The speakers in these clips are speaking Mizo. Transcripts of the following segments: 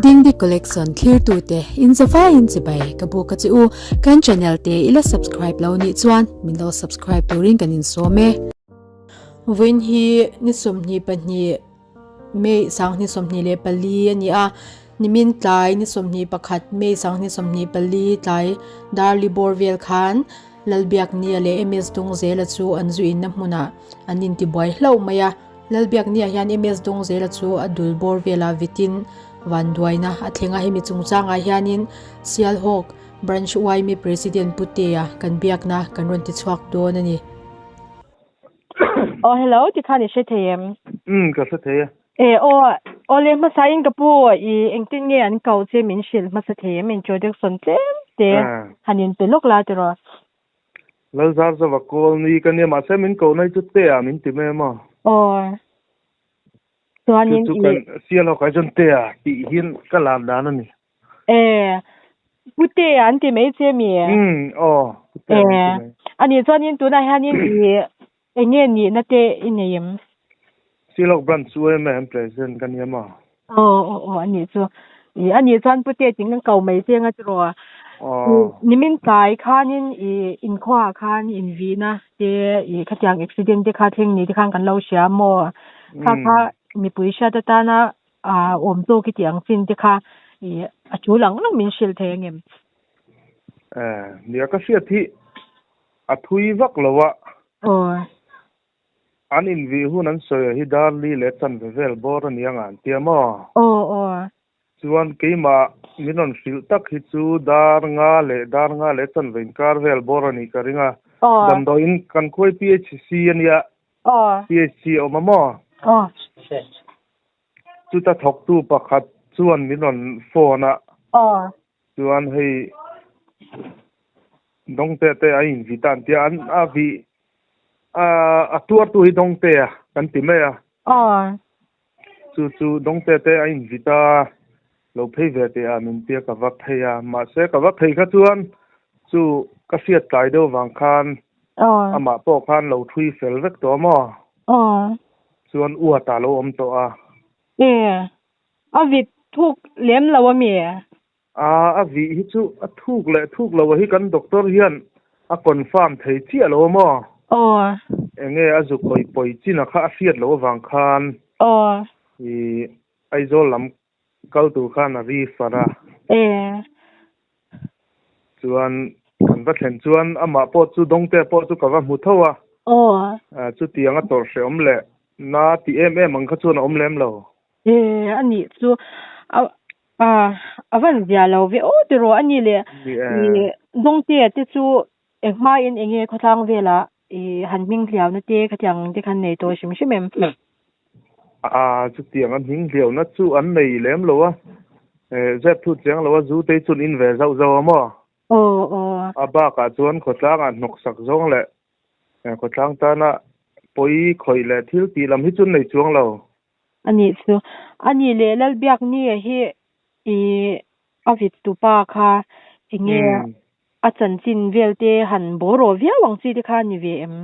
Dingdi Collection thlirtute in zavaiin chibai ka buk a che u. Kan channel te i la subscribe lo nih chuan min lo subscribe turin kan insawm e. Vawiin hi ni 22 May 2024 a ni a, nimin tlai ni 21 May 2024 tlai Darli bawr vel khan Lalbiaknia leh MS Dawngzela chu an zu inna hmunah an intibuai hlauh mai a. Lalbiaknia hian MS Dawngzela chu a dul bawr velah vitin vanduaina a thleng a, hemi chungchangah hianin Sialhawk Branch YMA President Putea kan biakna kan rawn tichhuak dawn a ni. Aw hello tikhan i hre thei em? Umm ka hre thei e. E aw aw le hmasa in ka pu i engtin nge an kau che min hrilh hmasa thei em introduction tlem te han in pe lawk la tiraw. Lalzar zova call ni ka nia mahse min ko na hi chu te ah min ti mai em aw. Aw chuanin chu chu kan sial ho kai chuan te ah tih hian ka lar dan a ni. E pute an ti mai che mi? Umm aw pute an ti mai. Ani chuanin tunah hianin i eng nge nihna te i nei em? Silawk branch chu em em president ka nia maw? Aw aw aw ani chu. I ani chuan pute ting kan ko mai che anga tiraw? Aw. Nimin tlai khanin i inkhuaah khan invihna te i khatiang accident te kha thleng ni te khan kan lo hria maw? Kha kha mipui hriat atana A awm tawk i tih ang chin te kha i a tul ang ang min hrilh thei angem? Eh, nia ka hriat hi a thui vak lo a. Aw. An invih hun an sawi hi Darli leh chanve vel bawr a ni ang an tia maw? Aw aw. Chuan keimah min rawn hrilh tak hi chu dar nga leh dar nga leh chanve inkar vel bawr a nih ka ring a. Aw. Damdawiin kan khuai PHC a nia. Aw. PHC a awm a maw? Aw. Chuta thawktu pakhat chuan min rawn phone a. Aw. Chuan hei Dawngte te a invit a an tia, an a vih a a tuartu hi Dawngte a kan ti mai a. Aw. Chu chu Dawngte te a invit a, lo phei ve teh a min tia ka va phei a, mahse ka va phei kha chuan chu ka hriat tlai deuh vang khan Aw. amah pawh khan lo thui fel vek tawh a maw? Aw. Chuan uat ah lo awm tawh a. E, a vit thuk lem lo a mi? A, a vih hi chu a thuk leh thuk lo a hi kan doctor hian a confirm thei chiah lo a maw? Aw. Enge a zu khawih pawi chin a kha a hriat loh avang khan. Aw. I Aizawl lam kal tur khan a ri far a. E. Chuan kan va thlen chuan amah pawh chu Dawngte pawh chu ka va hmu tho a. Aw. Chutiang a tawrh hrehawm leh na ti em em ang kha chuan a awm lem lo. E, a nih chu a a a van zia lo ve aw tiraw a nih leh i Dawngte te chu eng hmain eng nge khawtlang velah i han hming hliauna te khatiang te khan nei tawh hrim hrim em? A chutiang a hming hliauna chu an nei lem lo a, zep thut chiang lo a, zu te chuan in ve zauh zauh a maw? Aw aw. A bakah chuan khawtlangah hnawksak zawng leh khawtlang tana pawi khawih leh thil tih lam hi chu an nei chuang lo. A nih chu. A nih leh Lalbiaknia hi i a vit tupa kha enge a chanchin vel te han bawraw viau ang chi te kha a ni ve em?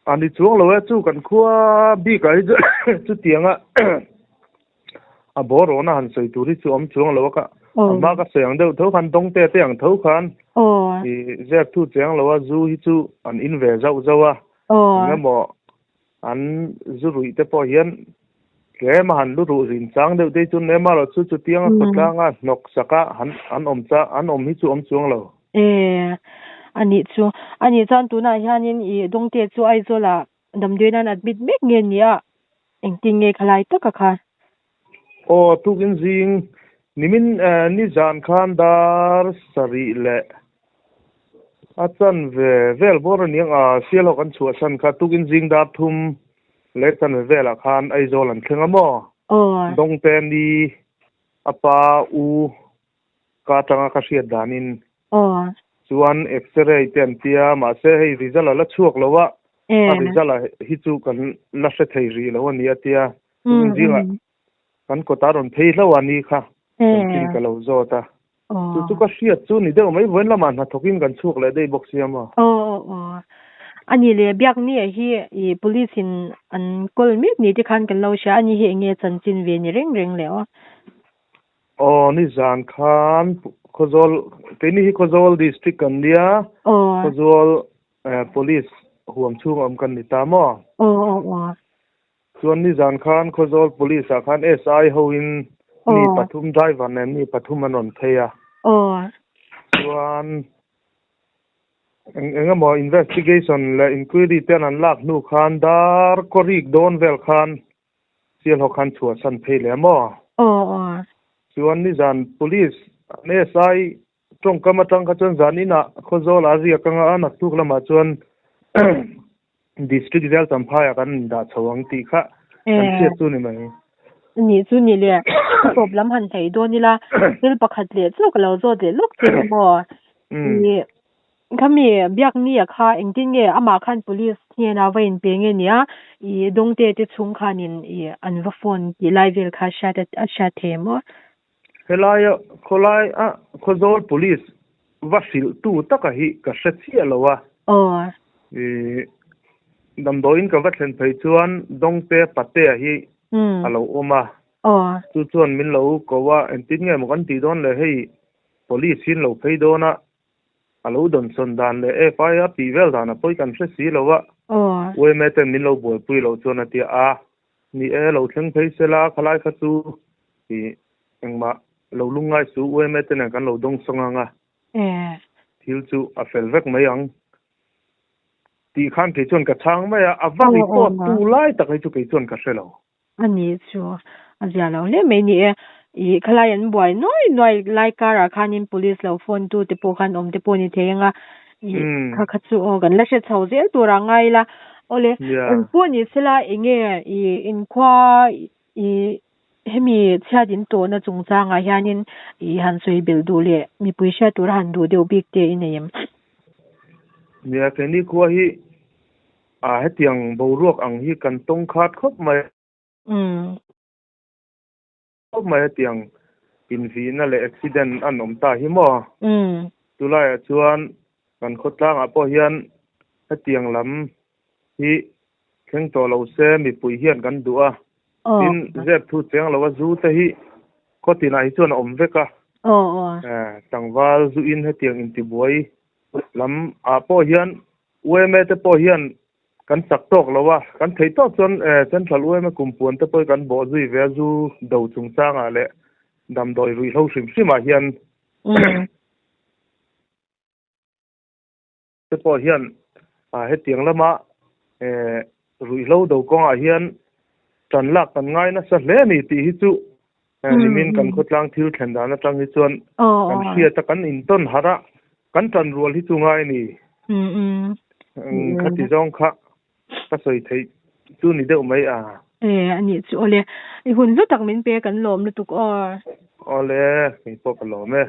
A ni chuang lo e, chu kan khua bikah hi chu chutianga a bawrawna han sawi tur hi chu awm chuang lo a ka a hma ka sawi ang deuh tho khan dawngte te ang tho khan i zep thu chiang lo a zu hi chu an in ve zauh zauh a engemaw An zu ruih te pawh hian tlem a han lu ruh rin chang deuh te hi chu nem erawh chu chutiang a khawtlang a hnawk sak a han an awm cha an awm hi chu awm chuang lo. E, a nih chu. A nih chuan tunah hianin i Dawngte chu Aizawlah damdawiin an admit mek nge ni a, engtin nge khalai taka kha? Aw, tukin zing nimin nizan khan dar sarih leh a chanve vel bawr a niang a, Sialhawk an chhuahsan kha tukin zing dar thum leh chanve velah khan Aizawl an thleng a maw? Aw. Dawngte ni a pa u ka atanga ka hriat danin. Aw. Chuan X-ray te an tia mahse hei result a la chhuak lo a, a result a hi chu kan la hre thei rih lo a ni a tia. Tun zingah kan kawtah rawn phei hlauh a ni kha chanchin ka lo zawt a. Chu chu ka hriat chu ni deuh mai vawiin lamah hnathawkin kan chhuak leh daih bawk sia maw. Aw aw aw. A ni le Biakni ah hi i police in an kawl mek ni te khan kan lo hria a ni hi eng nge chanchin ve ni reng reng le aw. Aw nizan khan Khawzawl keini hi Khawzawl district kan nia Khawzawl police huam chhung awm kan ni ta maw? Aw aw aw. Chuan nizan khan Khawzawl police ah khan SI ho in mi pathum driver nen mi pathum an rawn phei a. Aw. Chuan eng eng emaw investigation leh inquiry te an lak hnu khan dar kawrik dawn vel khan Sialhawk khan chhuahsan phei leh maw? Aw aw. Chuan nizan police an SI tawngkam atang kha chuan zan inah Khawzawl ah a riak anga a naktuk lamah chuan District Jail Champhai ah kan indah chho ang tih kha kan hriat chu ni mai. Nih chu ni le, ka tawp lam han hei dawn ila thil pakhat leh chu ka lo zawt leh lawk che maw? Ih Khami Biaknia kha engtin nge amah khan police hnena va inpe nge nia i Dawngte te chhung khanin i an va phone tih lai vel kha hriat a hriat thei em aw? Helaia khawlai a Khawzawl police va hrilh tu taka hi ka hre chiah lo a. Aw. I damdawiin ka va thlen phei chuan Dawngte Patea hi a lo awm a. Aw. Chu chuan min lo ko a, engtin nge maw kan tih dawn le hei police hi an lo phei dawn a, A lo dawnsawn dan leh FIR tih vel dan a pawi kan hre si lo a, yma ten min lo buaipui loh chuan a tia a, ni e, lo thleng phei se la, khalai kha chu ih engmah lo lungngai su, yma te nen kan lo dawngsawng ang a, thil chu a fel vek mai ang tih khan kei chuan ka chhang mai a, a va report tu lai tak hi chu kei chuan ka hre lo. A ni chu a zia lo hle mai ni e. Ih khalai an buai nuai nuai lai karah khanin police lo phone tu te pawh khan awm te pawh ni thei anga ih kha kha chu aw kan la hre chho zel tur a ngai ila. Awle eng pawh ni sela enge ih inkhua ih hemi chhiat in tawhna chungchangah hianin ih han sawi belh duh leh mipui hriat tura han duh deuh bik te i nei em? Nia keini khua hi A hetiang boruak ang hi kan tawng khat khawp mai. Khawp mai hetiang invihna leh accident an awm ta hi maw? Chulaiah chuan kan khawtlangah pawh hian hetiang lam hi thleng tawh lo se mipui hian kan duh a. Tin, zep thu cheng lo a zu te hi khaw tinah hi chuan a awm vek a. Tlangval zuin hetiang intibuai lam ah pawh hian Yma te pawh hian kan chak tawk lo a, kan theih tawk chuan Central Yma kumpuan te pawh hi kan bawh zui ve a, zu do chungchangah leh damdawi ruihhlo hrim hrimah hian te pawh hian hetiang lama ruihhlo do kawngah hian tan lak kan ngai nasa hle a ni tih hi chu Nimin kan khawtlang thil thlen dan atang hi chuan kan hriat a, kan intawn harh a, kan tan rual hi chu ngai a ni. Khati zawng kha ka sawi theih chu ni deuh mai a. E, a nih chu awle. I hun hlu tak min pe kan lawm lutuk aw. Awle, kei pawh ka lawm e.